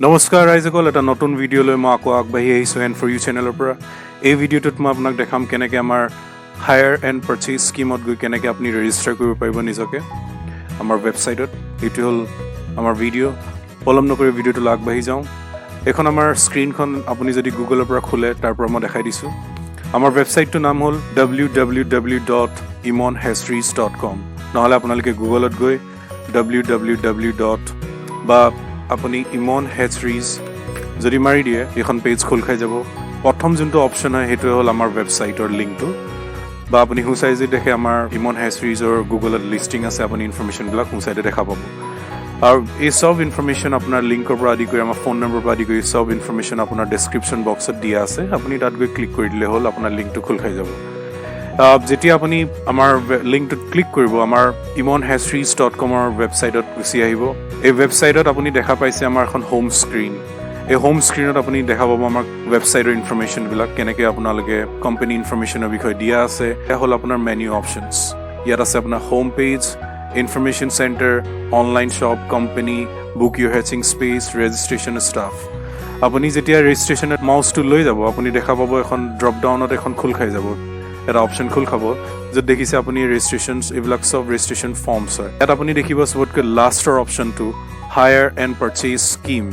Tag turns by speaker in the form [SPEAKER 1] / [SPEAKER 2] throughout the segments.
[SPEAKER 1] নমস্কাৰ ৰাইজসকল, এটা নতুন ভিডিঅ' লৈ মই আকৌ আগবাঢ়ি আহিছোঁ এন ফৰ you চেনেলৰ পৰা। এই ভিডিঅ'টোত মই আপোনাক দেখাম কেনেকৈ আমাৰ হায়াৰ এণ্ড পাৰ্চেজ স্কীমত গৈ কেনেকৈ আপুনি ৰেজিষ্টাৰ কৰিব পাৰিব নিজকে আমাৰ ৱেবছাইটত। এইটো হ'ল আমাৰ ভিডিঅ'। পলম নকৰি ভিডিঅ'টোলৈ আগবাঢ়ি যাওঁ। এইখন আমাৰ স্ক্ৰীণখন আপুনি যদি গুগলৰ পৰা খোলে, তাৰ পৰা মই দেখাই দিছোঁ। আমাৰ ৱেবছাইটটোৰ নাম হ'ল www.imonhatcheries.com। নহ'লে আপোনালোকে গুগলত গৈ ডাব্লিউ ডাব্লিউ ডাব্লিউ ডট বা আপুনি ইমন হেচৰিজ যদি মাৰি দিয়ে, এইখন পেজ খোল খাই যাব। প্ৰথম যোনটো অপশ্যন হয়, সেইটোৱে হ'ল আমাৰ ৱেবছাইটৰ লিংকটো। বা আপুনি সোঁ চাইডে দেখে আমাৰ ইমন হেচৰিজৰ গুগলত লিষ্টিং আছে। আপুনি ইনফৰ্মেশ্যনবিলাক সোঁ চাইডে দেখা পাব। আৰু এই চব ইনফৰ্মেশ্যন, আপোনাৰ লিংকৰ পৰা আদি কৰি, আমাৰ ফোন নম্বৰ পৰা আদি কৰি চব ইনফৰ্মেশ্যন আপোনাৰ ডেছক্ৰিপশ্যন বক্সত দিয়া আছে। আপুনি তাত গৈ ক্লিক কৰি দিলে হ'ল, আপোনাৰ লিংকটো খোল খাই যাব। যেতিয়া আপুনি আমাৰ লিংকটোত ক্লিক কৰিব, আমাৰ ইমন হেচৰিজ ডট কমৰ ৱেবছাইটত গুচি আহিব। এই ৱেবছাইটত আপুনি দেখা পাইছে আমাৰ এখন হোম স্ক্ৰীণ। এই হোম স্ক্ৰীণত আপুনি দেখা পাব আমাৰ ৱেবছাইটৰ ইনফৰ্মেশ্যনবিলাক, কেনেকৈ আপোনালোকে কোম্পানী ইনফৰ্মেশ্যনৰ বিষয়ে দিয়া আছে। এয়া হ'ল আপোনাৰ মেনিউ অপশ্যনছ। ইয়াত আছে আপোনাৰ home page, information center, online shop, company, book your hatching space, registration, staff। আপুনি যেতিয়া ৰেজিষ্ট্ৰেশ্যনত মাউচটো লৈ যাব, আপুনি দেখা পাব এখন ড্ৰপ ডাউনত এখন খোল খাই যাব, এটা অপশ্যন খোল খাব, য'ত দেখিছে আপুনি ৰেজিষ্ট্ৰেশ্যন, এইবিলাক চব ৰেজিষ্ট্ৰেশ্যন ফৰ্মছ হয়। ইয়াত আপুনি দেখিব চবতকৈ লাষ্টৰ অপশ্যনটো হায়াৰ এণ্ড পাৰ্চেজ স্কীম।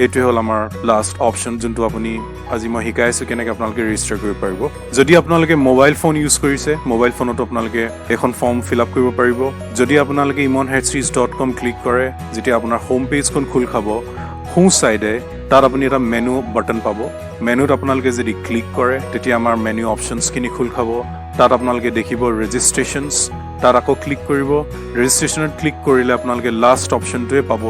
[SPEAKER 1] এইটোৱে হ'ল আমাৰ লাষ্ট অপশ্যন, যোনটো আপুনি আজি মই শিকাই আছোঁ কেনেকৈ আপোনালোকে ৰেজিষ্টাৰ কৰিব পাৰিব। যদি আপোনালোকে মোবাইল ফোন ইউজ কৰিছে, মোবাইল ফোনতো আপোনালোকে এখন ফৰ্ম ফিল আপ কৰিব পাৰিব। যদি আপোনালোকে ইমন হেচৰিজ ডট কম ক্লিক কৰে, যেতিয়া আপোনাৰ হোম পেজখন খোল খাব, সোঁ চাইডে তাত আপুনি এটা মেনু বাটন পাব। মেনুত আপোনালোকে যদি ক্লিক কৰে, তেতিয়া আমাৰ মেনু অপশ্যনছখিনি খোল খাব। তাত আপোনালোকে দেখিব ৰেজিষ্ট্ৰেশ্যনছ। তাত আকৌ ক্লিক কৰিব। ৰেজিষ্ট্ৰেশ্যনত ক্লিক কৰিলে আপোনালোকে লাষ্ট অপশ্যনটোৱে পাব,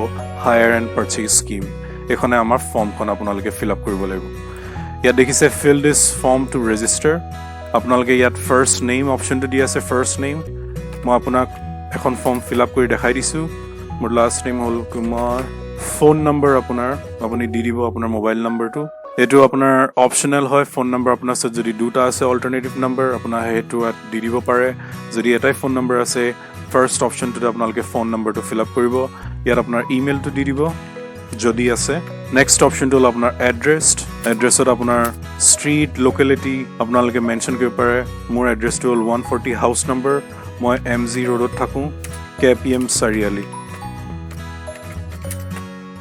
[SPEAKER 1] হায়াৰ এণ্ড পাৰ্চেজ স্কীম। এইখনে আমাৰ ফৰ্মখন আপোনালোকে ফিল আপ কৰিব লাগিব। ইয়াত দেখিছে "Fill this form to register"। আপোনালোকে ইয়াত ফাৰ্ষ্ট নেম অপশ্যনটো দি আছে। ফাৰ্ষ্ট নেম, মই আপোনাক এখন ফৰ্ম ফিল আপ কৰি দেখাই দিছোঁ। মোৰ লাষ্ট নেম হ'ল কুমাৰ। ফোন নম্বৰ আপোনাৰ, আপুনি দি দিব আপোনাৰ মোবাইল নম্বৰটো। এইটো আপোনাৰ অপশ্যনেল হয়। ফোন নম্বৰ আপোনাৰ ওচৰত যদি দুটা আছে অল্টাৰনেটিভ নম্বৰ, আপোনাৰ সেইটো ইয়াত দি দিব পাৰে। যদি এটাই ফোন নম্বৰ আছে, ফাৰ্ষ্ট অপশ্যনটোতে আপোনালোকে ফোন নম্বৰটো ফিল আপ কৰিব। ইয়াত আপোনাৰ ইমেইলটো দি দিব যদি আছে। নেক্সট অপশ্যনটো হ'ল আপোনাৰ এড্ৰেছ। এড্ৰেছত আপোনাৰ ষ্ট্ৰীট, লোকেলিটি আপোনালোকে মেনশ্যন কৰিব পাৰে। মোৰ এড্ৰেছটো হ'ল 140 হাউচ নম্বৰ, মই এম জি ৰোডত থাকোঁ, কে পি এম চাৰিআলি।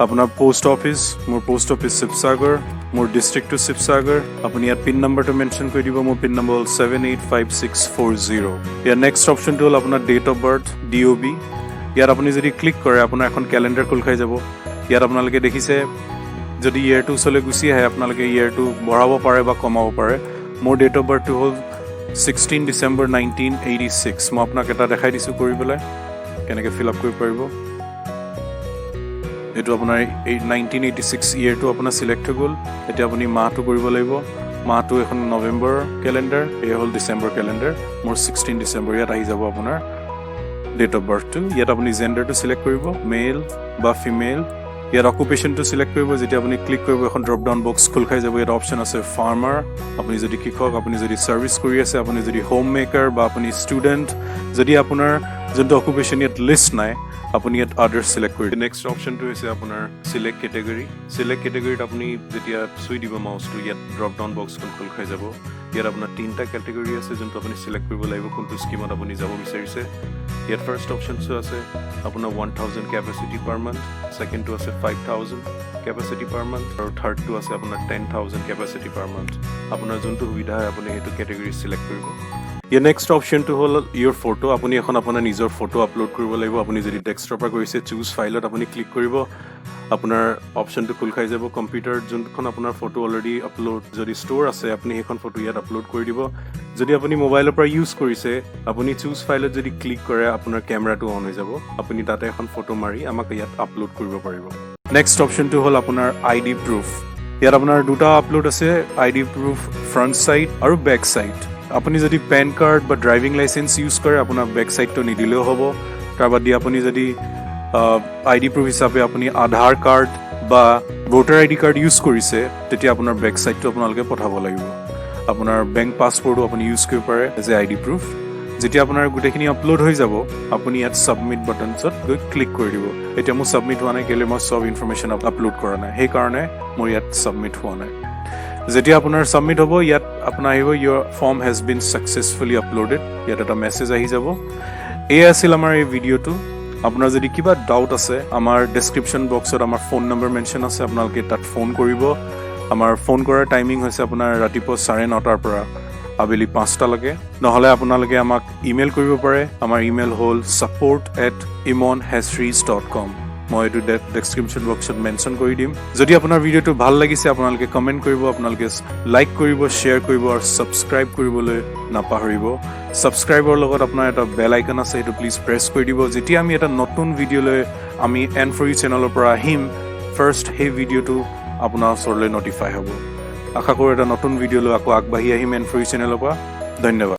[SPEAKER 1] আপোনাৰ পোষ্ট অফিচ, মোৰ পোষ্ট অফিচ শিৱসাগৰ, মোৰ ডিষ্ট্ৰিক্টটো শিৱসাগৰ। আপুনি ইয়াত পিন নম্বৰটো মেনশ্যন কৰি দিব। মোৰ পিন নম্বৰ হ'ল 785640। ইয়াৰ নেক্সট অপশ্যনটো হ'ল আপোনাৰ date of birth, DOB। ইয়াত আপুনি যদি ক্লিক কৰে, আপোনাৰ এখন কেলেণ্ডাৰ খোল খাই যাব। ইয়াত আপোনালোকে দেখিছে, যদি ইয়েৰটো ওচৰলৈ গুচি আহে, আপোনালোকে ইয়েৰটো বঢ়াব পাৰে বা কমাব পাৰে। মোৰ ডেট অফ বাৰ্থটো হ'ল 16 December 1986। মই আপোনাক এটা দেখাই দিছোঁ কৰি পেলাই কেনেকৈ ফিল আপ কৰিব পাৰিব। এইটো আপোনাৰ এই 1986 ইয়েৰটো আপোনাৰ চিলেক্ট হৈ গ'ল। এতিয়া আপুনি মাহটো কৰিব লাগিব। মাহটো এখন নৱেম্বৰ কেলেণ্ডাৰ, এয়া হ'ল ডিচেম্বৰ কেলেণ্ডাৰ। মোৰ 16 ডিচেম্বৰ, ইয়াত আহি যাব আপোনাৰ ডেট অফ বাৰ্থটো। ইয়াত আপুনি জেণ্ডাৰটো চিলেক্ট কৰিব, মেল বা ফিমেল। ইয়াত অকুপেশ্যনটো চিলেক্ট কৰিব। যেতিয়া আপুনি ক্লিক কৰিব, এখন ড্ৰপ ডাউন বক্স খোল খাই যাব। ইয়াত অপশ্যন আছে ফাৰ্মাৰ, আপুনি যদি কৃষক, আপুনি যদি ছাৰ্ভিচ কৰি আছে, আপুনি যদি হোম মেকাৰ বা আপুনি ষ্টুডেণ্ট। যদি আপোনাৰ যোনটো অকুপেশ্যন ইয়াত লিষ্ট নাই, আপুনি ইয়াত আদাৰ্ছ চিলেক্ট কৰি। নেক্সট অপশ্যনটো হৈছে আপোনাৰ চিলেক্ট কেটেগৰী। চিলেক্ট কেটেগৰীত আপুনি যেতিয়া চুই দিব মাউচটো, ইয়াত ড্ৰপ ডাউন বক্সখন খোল খাই যাব। ইয়াত আপোনাৰ তিনিটা কেটেগৰী আছে, যোনটো আপুনি চিলেক্ট কৰিব লাগিব, কোনটো স্কীমত আপুনি যাব বিচাৰিছে। ইয়াত ফাৰ্ষ্ট অপশ্যনটো আছে আপোনাৰ 1000 কেপাচিটি পাৰ মান্থ, ছেকেণ্ডটো আছে 5000 কেপাচিটি পাৰ মান্থ আৰু থাৰ্ডটো আছে আপোনাৰ 10,000 কেপাচিটি পাৰ মান্থ। আপোনাৰ যোনটো সুবিধা হয়, আপুনি সেইটো কেটেগৰী চিলেক্ট কৰিব। ইয়াৰ নেক্সট অপশ্যনটো হ'ল ইয়ৰ ফটো। আপুনি এখন আপোনাৰ নিজৰ ফটো আপলোড কৰিব লাগিব। আপুনি যদি ডেস্কটপৰ পৰা কৰিছে, চুজ ফাইলত আপুনি ক্লিক কৰিব, আপোনাৰ অপশ্যনটো খোল খাই যাব। কম্পিউটাৰত যোনখন আপোনাৰ ফটো অলৰেডি আপলোড যদি ষ্ট'ৰ আছে, আপুনি সেইখন ফটো ইয়াত আপলোড কৰি দিব। যদি আপুনি মোবাইলৰ পৰা ইউজ কৰিছে, আপুনি চুজ ফাইলত যদি ক্লিক কৰে, আপোনাৰ কেমেৰাটো অন হৈ যাব। আপুনি তাতে এখন ফটো মাৰি আমাক ইয়াত আপলোড কৰিব পাৰিব। নেক্সট অপশ্যনটো হ'ল আপোনাৰ আই ডি প্ৰুফ। ইয়াত আপোনাৰ দুটা আপলোড আছে, আই ডি প্ৰুফ ফ্ৰণ্ট চাইড আৰু বেক চাইড। আপুনি যদি পেন কাৰ্ড বা ড্ৰাইভিং লাইচেঞ্চ ইউজ কৰে, আপোনাৰ বেক চাইডটো নিদিলেও হ'ব। তাৰ বাদ দি আপুনি যদি আই ডি প্ৰুফ হিচাপে আপুনি আধাৰ কাৰ্ড বা ভোটাৰ আই ডি কাৰ্ড ইউজ কৰিছে, তেতিয়া আপোনাৰ বেক চাইডটো আপোনালোকে পঠাব লাগিব। আপোনাৰ বেংক পাছপৰ্টো আপুনি ইউজ কৰিব পাৰে as a I D proof. যেতিয়া আপোনাৰ গোটেইখিনি আপলোড হৈ যাব, আপুনি ইয়াত ছাবমিট বাটনছত গৈ ক্লিক কৰি দিব। এতিয়া মোৰ ছাবমিট হোৱা নাই। কেলৈ? মই চব ইনফৰমেশ্যন আপলোড কৰা নাই, সেইকাৰণে মোৰ ইয়াত ছাবমিট হোৱা নাই। যেতিয়া আপোনাৰ ছাবমিট হ'ব, ইয়াত আপোনাৰ আহিব "Your form has been successfully uploaded"। ইয়াত এটা মেছেজ আহি যাব। এয়া আছিল আমাৰ এই ভিডিঅ'টো। আপোনাৰ যদি কিবা ডাউট আছে, আমাৰ ডেছক্ৰিপশ্যন বক্সত আমাৰ ফোন নম্বৰ মেনশ্যন আছে, আপোনালোকে তাত ফোন কৰিব। আমাৰ ফোন কৰাৰ টাইমিং হৈছে আপোনাৰ ৰাতিপুৱা 9:30ৰ পৰা আবেলি 5টালৈকে। নহ'লে আপোনালোকে আমাক ইমেইল কৰিব পাৰে। আমাৰ ইমেইল হ'ল support@imonhatcheries.com। মই এইটো ডেছক্ৰিপশ্যন বক্সত মেনশ্যন কৰি দিম। যদি আপোনাৰ ভিডিঅ'টো ভাল লাগিছে, আপোনালোকে কমেণ্ট কৰিব, আপোনালোকে লাইক কৰিব, শ্বেয়াৰ কৰিব আৰু ছাবস্ক্ৰাইব কৰিবলৈ নাপাহৰিব। ছাবস্ক্ৰাইবৰ লগত আপোনাৰ এটা বেল আইকন আছে, সেইটো প্লিজ প্ৰেছ কৰি দিব। যেতিয়া আমি এটা নতুন ভিডিঅ' লৈ আমি এন ফৰ ইউ চেনেলৰ পৰা আহিম, ফাৰ্ষ্ট সেই ভিডিঅ'টো আপোনাৰ ওচৰলৈ নটিফাই হ'ব। আশা কৰোঁ এটা নতুন ভিডিঅ' লৈ আকৌ আগবাঢ়ি আহিম এন ফৰ ইউ চেনেলৰ পৰা। ধন্যবাদ।